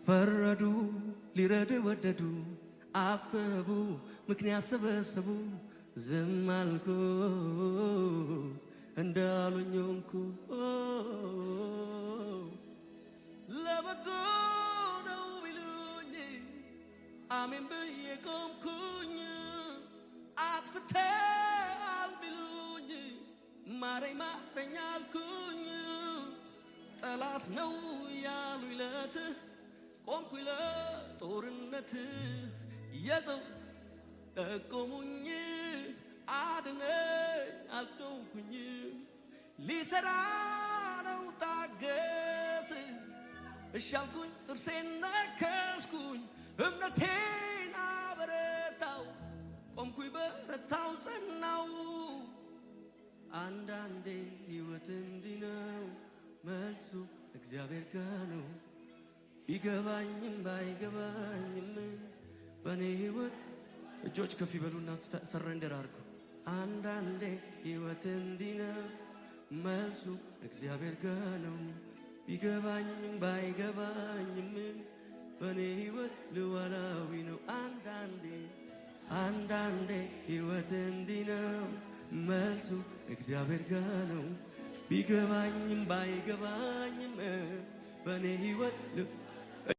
ፈረዱ፣ ሊረዱ ወደዱ፣ አሰቡ፣ ምክንያት ሰበሰቡ። ዝም አልኩ፣ እንዳሉኝ ሆንኩ። ለበጎ ነው ቢሉኝ አሜን ብዬ ቆምኩኝ። አጥፍተሃል ቢሉኝ ማረኝ ማረኝ አልኩኝ። ጠላት ነው ያሉ ይለት ቆምኩኝ ለጦርነት። የዘው ጠቆሙኝ፣ አድነኝ አልተውኩኝ። ሊሰራ ነው ታገስ፣ እሺ አልኩኝ፣ ጥርሴን ነከስኩኝ፣ እምነቴን አበረታው፣ ቆምኩኝ፣ በረታው፣ ጸናው። አንዳንዴ ሕይወት እንዲህ ነው፣ መልሱ እግዚአብሔር ጋ ነው። ቢገባኝም ባይገባኝም በእኔ ሕይወት እጆች ከፍ ይበሉና surrender አድርጉ። አንዳንዴ ሕይወት እንዲህ ነው፣ መልሱ እግዚአብሔር ጋ ነው። ቢገባኝም ባይገባኝም በእኔ ሕይወት ሉዓላዊ ነው። አንዳንዴ አንዳንዴ ሕይወት እንዲህ ነው፣ መልሱ እግዚአብሔር ጋ ነው። ቢገባኝም ባይገባኝም በእኔ ሕይወት